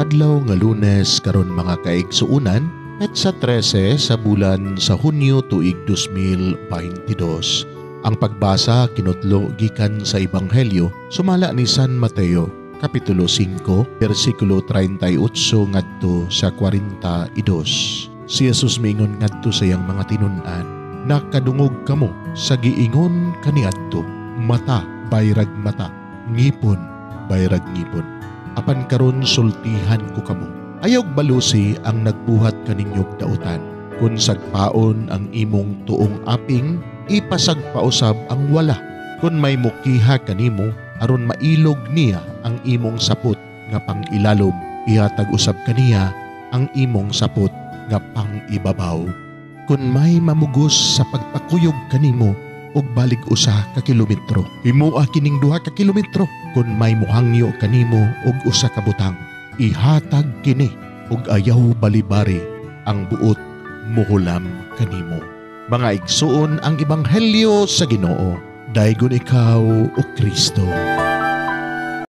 Adlaw nga Lunes karon, mga kaigsuonan, petsa 13 sa bulan sa Hunyo, tuig 2022. Ang pagbasa kinutlo gikan sa Ebanghelyo sumala ni San Mateo, Kapitulo 5, versikulo 38 ngadto sa 42. Si Jesus miingon ngadto sa iyang mga tinun-an, "Nakadungog kamo sa giingon kaniadto, mata bayrag mata, ngipon bayrag ngipon. Apan karon sultihan ko kamo, ayaw balusi ang nagbuhat kaninyog dautan. Kung sagpaon ang imong tuong aping, ipasagpa usab ang wala. Kung may mukiha kanimo aron mailog niya ang imong sapot nga pangilalom, ihatag usab kaniya ang imong sapot nga pangibabaw. Kung may mamugos sa pagpakuyog kanimo og balig 1 ka kilometro, himoa kining 2 ka kilometro. Kung may muhangyo kanimo og 1 ka butang, ihatag kini ug ayaw balibari ang buot muhulam kanimo." Mga igsuon, ang Ebanghelyo sa Ginoo. Daygon ikaw, o Kristo.